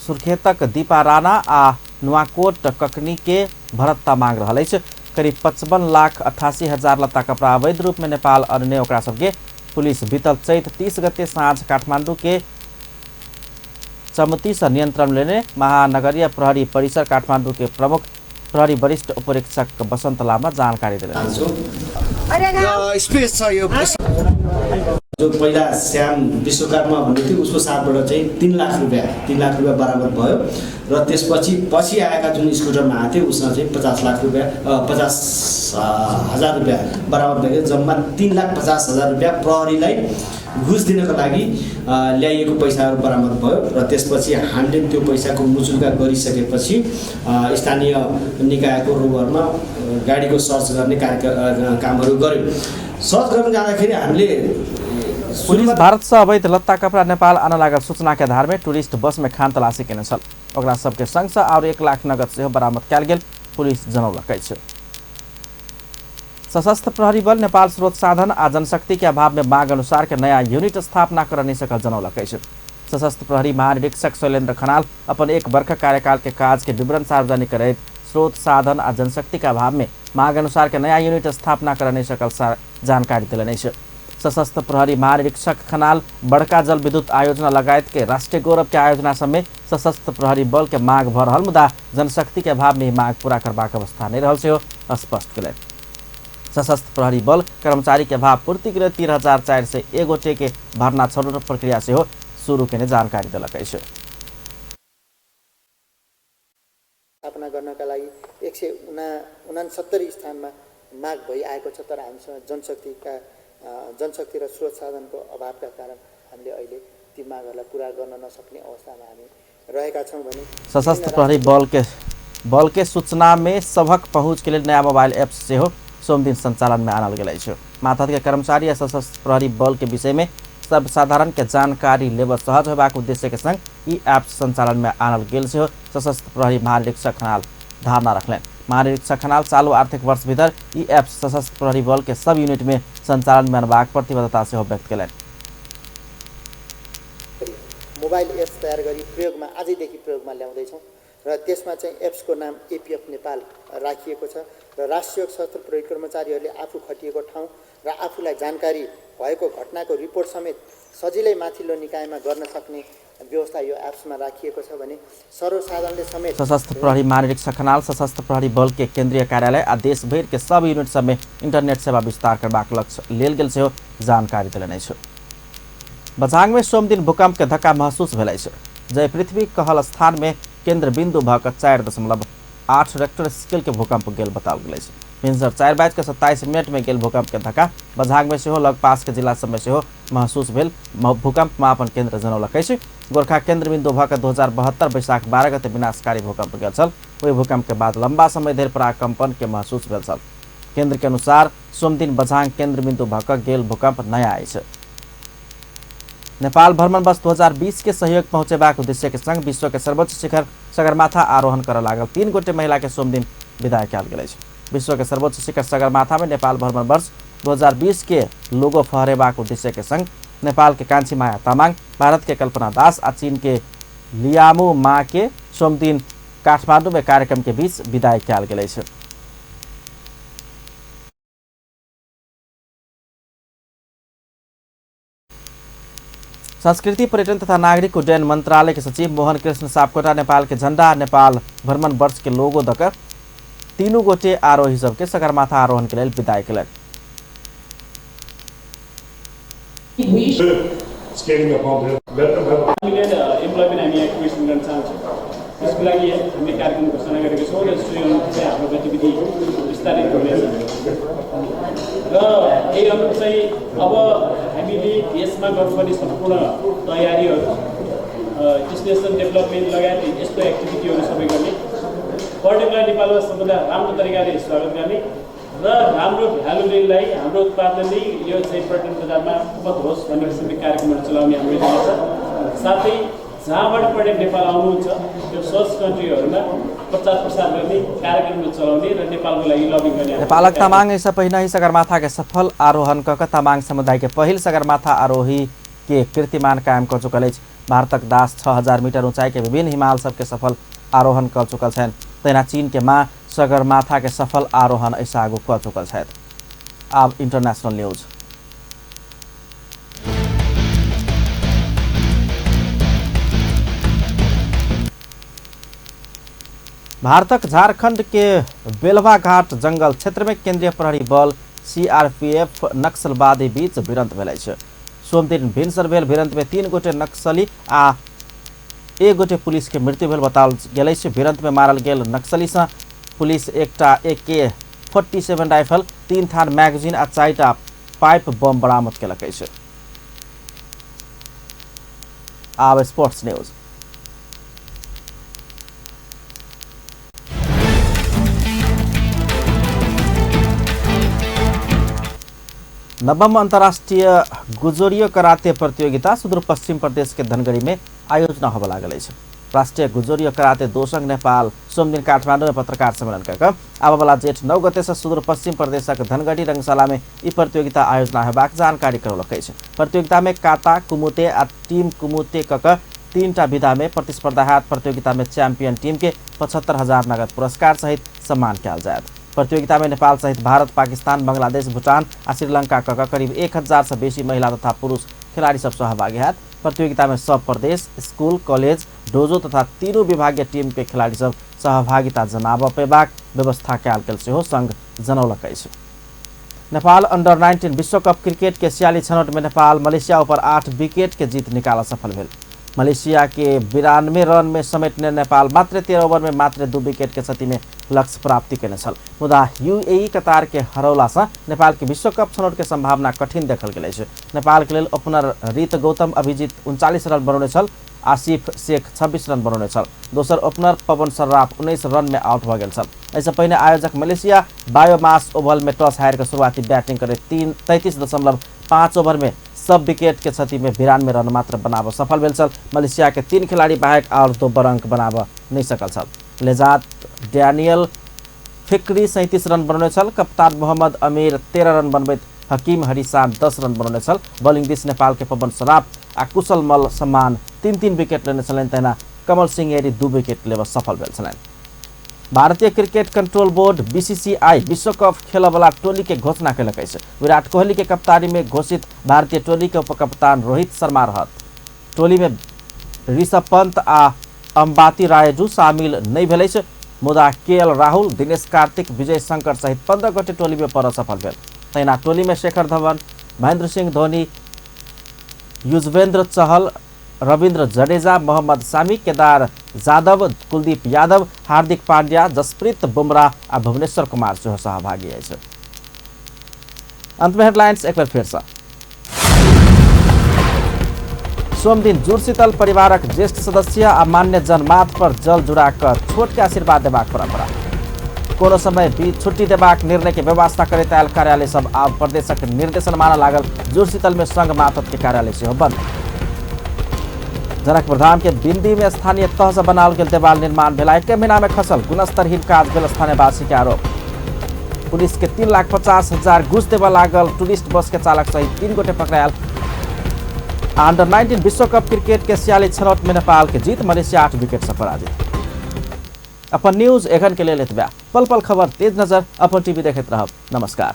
सुर्खेतक दीपा राणा आ नुआकोट ककनी के भरत तामाङ रहल अछि। करीब 55,88,000 लत्ता कपड़ा अवैध रूप में नेपाल अनने ओकरा सबके पुलिस बीतल चैत 30 गते साँझ काठमांडू के चमती से नियंत्रण लेने महानगरीय प्रहरी परिसर काठमांडू के प्रमुख प्रहरी वरिष्ठ उपरीक्षक बसंत लामा जानकारी देलनि। स्पेस छ यो। जो पहिला श्याम विश्वकर्मा भन्ने थियो उसको साथबाट चाहिँ 3 लाख रुपियाँ बरामद भयो र त्यसपछि पछि आएका जुन स्कुटरमा आएको थियो उसमा चाहिँ 50 लाख रुपियाँ 50,000 रुपियाँ बरामद भएको, जम्मा 3,50,000 रुपियाँ प्रहरीलाई घुस दिनको लागि ल्याइएको पैसाहरू बरामद भयो र त्यसपछि हामीले त्यो पैसाको मुचुल्का गरिसकेपछि स्थानीय निकायको रोबरमा गाडीको सर्च गर्ने कामहरू गर्यौँ। सर्च गर्न जाँदाखेरि हामीले पुलिस भारत से अवैध लत्ता कपड़ा नेपाल आन लागल सूचना के आधार में टूरिस्ट बस में खान तलाशी केने छल। ओकरा सबके संग से और 1 लाख नगद सेहो बरामद कयल गेल पुलिस जनौलक अछि। सशस्त्र प्रहरी बल नेपाल स्रोत साधन आ जनशक्ति के अभाव में मांग अनुसार के नया यूनिट स्थापना कर नहीं सकल जनौलक अछि। सशस्त्र प्रहरी महानिरीक्षक शैलेन्द्र खनाल अपन 1 वर्ष कार्यकाल के काज के विवरण सार्वजनिक करैत स्रोत साधन आ जनशक्ति के अभाव में मांग अनुसार के नया यूनिट स्थापना कर नहीं सकल जानकारी देलनि अछि। सशस्त्र प्रहरी महानिरीक्षक खनाल बड़का जल विद्युत आयोजना लगायत के राष्ट्रीय गौरव के आयोजना सब में सशस्त्र प्रहरी बल के मांग भ रहल मुदा जनशक्ति के अभाव में मांग पूरा करबाक अवस्था नहीं रहल सेहो स्पष्ट कयलनि। सशस्त्र प्रहरी बल कर्मचारी के अभाव पूर्ति के लेल 3,401 गोटे के भर्ना छनौट प्रक्रिया सेहो शुरू केने जानकारी देलक अछि। स्थापना गर्नका लागि 169 स्थानमा माग भइआएको छ, तर हामीसँग जनशक्ति र स्रोत साधनको अभावका कारण हामीले अहिले ती मागहरूलाई पुरा गर्न नसक्ने अवस्थामा हामी रहेका छौँ भने सशस्त्र प्रहरी बल के सूचना में सभक पहुँच के लेल नया मोबाइल ऐप सेहो सोमदिन संचालन में आनल गेल अछि। मातहत के कर्मचारी आ सशस्त्र प्रहरी बल के विषय में सर्वसाधारण के जानकारी लेब सहज होबाक उद्देश्य के संग ई ऐप संचालन में आनल गेल सेहो सशस्त्र प्रहरी महानिरीक्षक खनाल धारणा रखलनि। महानिरीक्षक खनाल चालू आर्थिक वर्ष भीतर ई ऐप सशस्त्र प्रहरी बल के सब यूनिट में संचालन में अनबाक प्रतिबद्धता सेहो व्यक्त कयलनि। मोबाइल एप्स तयार गरी प्रयोगमा आजैदेखि प्रयोगमा ल्याउँदैछौँ र त्यसमा चाहिँ एप्सको नाम एपीएफ नेपाल राखिएको छ र राष्ट्रिय सशस्त्र प्रहरी कर्मचारीहरूले आफू खटिएको ठाउँ र आफूलाई जानकारी भएको घटनाको रिपोर्ट समेत सजिलै माथिल्लो निकायमा गर्न सक्ने व्यवस्था यो एप्समा राखिएको छ भने सर्वसाधारणले समेत सशस्त्र प्रहरी महानिरीक्षक खनाल सशस्त्र प्रहरी बल के केंद्रीय कार्यालय आ देशभरि के सब यूनिट सब में इंटरनेट सेवा विस्तार करबाक लक्ष्य लेल गेल सेहो जानकारी देलनि अछि। बझांग में सोमदिन भूकंप के धक्का महसूस भेल अछि। जय पृथ्वी कहल स्थान में केंद्र बिंदु भऽ कऽ 4.8 रेक्टर स्केल के भूकंप गेल बताओल गेल अछि। भिनसर 4:27 में गेल भूकंप के धक्का बझांग में सेहो लगपास के जिला सब में सेहो महसूस भेल भूकंप मापन केंद्र जनौलक अछि। गोरखा केंद्र बिंदु भऽ कऽ 2072 वैशाख 12 गते विनाशकारी भूकंप गेल छल। ओहि भूकंप के बाद लंबा समय धरि पराकंपन के महसूस भेल छल। केंद्र के अनुसार सोमदिन बझांग केंद्र बिंदु भऽ कऽ गेल भूकंप नया अछि। नेपाल भ्रमण वर्ष 2020 के सहयोग पहुँचेबाक उद्देश्य के संग विश्व के सर्वोच्च शिखर सगरमाथा आरोहण करऽ लागल 3 गोटे महिला के सोमदिन विदाई कयल गेल अछि। विश्व के सर्वोच्च शिखर सगरमाथा में नेपाल भ्रमण वर्ष 2020 के लोगो फहरेबाक उद्देश्य के संग नेपाल के कान्छी माया तामाङ, भारत के कल्पना दास आ चीन के लियामू मा के सोमदिन काठमाडौँ में कार्यक्रम के बीच विदाई कयल गेल अछि। संस्कृति पर्यटन तथा नागरिक उड्डयन मंत्रालय के सचिव मोहन कृष्ण सापकोटा नेपाल के झंडा नेपाल भ्रमण वर्ष के लोगो दऽ 3 गोटे आरोही सबके सगरमाथा आरोहण के लेल विदाई कयलनि। त्यसको लागि हामीले कार्यक्रम घोषणा गरेको छौँ र सोही अनुरूप चाहिँ हाम्रो गतिविधि विस्तारित हुनेछ र यही अनुरूप चाहिँ अब हामीले देशमा गर्नुपर्ने सम्पूर्ण तयारीहरू, डेस्टिनेसन डेभलपमेन्ट लगायत यस्तो एक्टिभिटीहरू सबै गर्ने, पर्यटकलाई नेपालमा सबभन्दा राम्रो तरिकाले स्वागत गर्ने र राम्रो भ्यालु लिनलाई हाम्रो उत्पादनले यो चाहिँ पर्यटन बजारमा उपलब्ध होस् भन्ने किसिमको कार्यक्रमहरू चलाउने हाम्रो योजना छ। साथै जहाँबाट पर्यटक नेपाल आउनुहुन्छ त्यो सर्च कन्ट्रीहरूमा प्रचार प्रसार गर्ने कार्यक्रमहरू चलाउने र नेपालको लागि लबिङ गर्ने। नेपालक तामाङ एहिसँ पहिने ही सगरमाथा के सफल आरोहण कऽ तामाङ समुदाय के पहिल सगरमाथा आरोही के कीर्तिमान कायम कऽ चुकल अछि। भारतक दास 6000 मीटर ऊंचाई के विभिन्न हिमाल सबके सफल आरोहण कऽ चुकल छनि। तहिना चीन के माँ सगरमाथा के सफल आरोहण एहिसँ आगू कऽ चुकल छथि। आब इंटरनेशनल न्यूज। भारतक झारखंड के बेलवा घाट जंगल क्षेत्र में केंद्रीय प्रहरी बल सीआरपीएफ नक्सलवादी बीच भिड़ंत भेल अछि। सोमदिन भिनसर भेल भिड़ंत में 3 गोटे नक्सली आ 1 गोटे पुलिस के मृत्यु भेल बताओल गेल अछि। भिड़ंत में मारल गेल नक्सली से पुलिस एकटा AK-47 rifle, 3 थान मैगजीन आ 4टा पाइप बम बरामद केलक अछि। आब स्पोर्ट्स न्यूज। नवम अंतर्राष्ट्रीय गुजोरियो कराते प्रतियोगिता सुदूर पश्चिम प्रदेश के धनगढ़ी में आयोजना होबय लागल अछि। राष्ट्रीय गुजोरियो कराते दोसंग नेपाल सोमदिन काठमाडौँ में पत्रकार सम्मेलन कऽ आबयवला जेठ 9 गते से सुदूर पश्चिम प्रदेशक धनगढ़ी रंगशाला में ई प्रतियोगिता आयोजना हेबाक जानकारी करौलक अछि। प्रतियोगिता में काता, कुमुते आ टीम कुमुते कऽ 3टा विधा में प्रतिस्पर्धा होयत। प्रतियोगिता में चैंपियन टीम के 75,000 नगद पुरस्कार सहित सम्मान कयल जायत। प्रतियोगिता में नेपाल सहित भारत, पाकिस्तान, बांग्लादेश, भूटान आ श्रीलंका कऽ करीब 1000 से बेसी महिला तथा पुरुष खिलाड़ी सब सहभागी होयत। प्रतियोगिता में सब प्रदेश, स्कूल, कॉलेज, डोजो तथा तीनों विभागीय टीम के खिलाड़ी सब सहभागिता जनाबऽ पेबाक व्यवस्था कयल गेल सेहो संघ जनौलक अछि। नेपाल अंडर 19 विश्वकप क्रिकेट के सियाली छनौट में नेपाल मलेशिया ऊपर 8 विकेट के जीत निकाल सफल भेल। मलेशिया के 92 रन में समेटने नेपाल मात्र 13 ओवर में मात्र 2 विकेट के क्षति में लक्ष्य प्राप्ति केने छल। मुदा यूएई कतार के हरौला से नेपाल के विश्वकप छनौट के संभावना कठिन देखल गेल अछि। नेपाल के लेल ओपनर रीत गौतम अभिजीत 39 रन बनौने छल, आसिफ शेख 26 रन बनौने छल। दोसर ओपनर पवन सर्राफ 19 रन में आउट भऽ गेल छल। एहिसँ पहिने आयोजक मलेशिया बायोमास ओवल में टॉस हारि कऽ शुरुआती बैटिंग करैत 33.5 ओवर में सब विकेट के क्षति में 92 रन मात्र बनाबऽ सफल भेल छल। मलेशिया के 3 खिलाड़ी बाहेक और 2 बड़ अंक बनाबऽ नहि सकल छल। लेजात डैनियल फिक्री 37 रन बनौने छल, कप्तान मोहम्मद अमीर 13 रन बनबैत हकीम हरिसान 10 रन बनौने छल। बॉलिंग दिस नेपाल के पवन सराफ आ कुशल मल सम्मान 3-3 विकेट लेने छलनि, तहिना कमल सिंह एरी 2 विकेट लेबऽ सफल भेल छलनि। भारतीय क्रिकेट कंट्रोल बोर्ड बीसीसीआई विश्वकप खेलऽवला टोली के घोषणा केलक अछि। विराट कोहली के कप्तानी में घोषित भारतीय टोली के उपकप्तान रोहित शर्मा रहत। टोली में ऋषभ पंत आ अंबाती रायडू शामिल नहीं भेल अछि, मुदा के.एल. राहुल, दिनेश कार्तिक, विजय शंकर सहित 15 गोटे टोली में पड़ऽ सफल भेल। तहिना टोली में शेखर धवन, महेंद्र सिंह धोनी, युजवेंद्र चहल, रविंद्र जडेजा, मोहम्मद शामी, केदार जाधव, कुलदीप यादव, हार्दिक पांड्या, जसप्रीत बुमराह आ भुवनेश्वर कुमार सेहो सहभागी अछि। अंत में हेडलाइंस एक बेर फेर से। सोमदिन जुड़शीतल परिवारक ज्येष्ठ सदस्य आ मान्य जनमाथ पर जल जुड़ा कऽ छोट के आशीर्वाद देबाक परंपरा। कोनो समय बीच छुट्टी देबाक निर्णय के व्यवस्था करैत आयल कार्यालय सब आब प्रदेशक निर्देशन मानऽ लागल। जुड़शीतल में संघ मातहत के कार्यालय सेहो बंद। जनकपुर धाम के बिंदी में स्थानीय तह से बनाओल गेल देवाल निर्माण भेला 1 महीना में खसल, गुणस्तरहीन काज भेल स्थानीयवासी के आरोप। पुलिस के 3,50,000 घूस देबऽ लागल टूरिस्ट बस के चालक सहित 3 गोटे पकड़ायल। अंडर 19 विश्वकप क्रिकेट के सियाली छनौट में नेपाल के जीत, मलेशिया 8 विकेट से पराजित। अपन न्यूज एखन के लेल एतबे। पल पल खबर, तेज नजर, अपन टीवी देखैत रहब। नमस्कार।